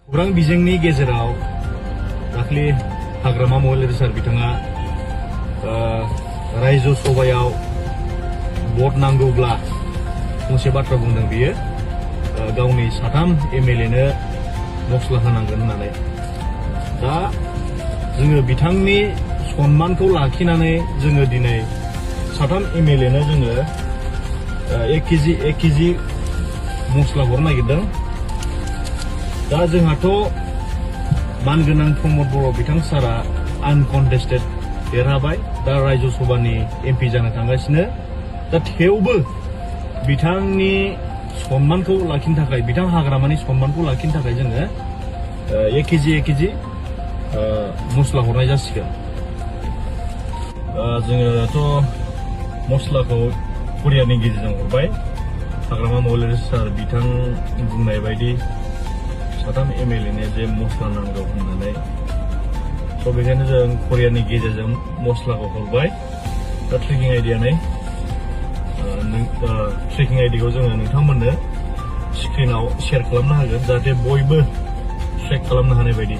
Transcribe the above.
खौरां बिजोंनि गेजेराव दाख्लि हाग्रामा महिलारि सार बिथाङा रायजो सभायाव भट नांगौब्ला फंसे बाथ्रा बुंदों बियो गावनि साथाम एमएलएनो मस्ला होनांगोन होननानै दा जोङो बिथांनि सन्मानखौ लाखिनानै जोङो दिनै साथाम एमएलएनो जोङो 1 केजि मस्ला हरनो नागिरदों दा जोंहाथ' मानगोनां प्रमद बर' बिथां सारा आनकन्टेस्टेड देरहाबाय दा रायजो सभानि एमपि जानो थांगासिनो दा थेवबो बिथांनि सन्मानखौ लाखिनो थाखाय बिथां हाग्रामानि सन्मानखौ लाखिनो थाखाय जोङो 1 केजि मस्ला हरनाय जासिगोन जोङोथ' मस्लाखौ कुरियारनि गेजेरजों हरबाय हाग्रामा महिलारि सार बिथां बुंनाय बायदि साथाम एमएलएनो जे मस्ला नांगौ होननानै स' बेखायनो जों कुरियारनि गेजेरजों मस्लाखौ हरबाय दा ट्रेकिं आइडिया नै ट्रेकिं आइडिखौ जोङो नोंथांमोननो स्क्रिनाव शेयार खालामनो हागोन जाहाथे बयबो ट्रेक खालामनो हानाय बायदि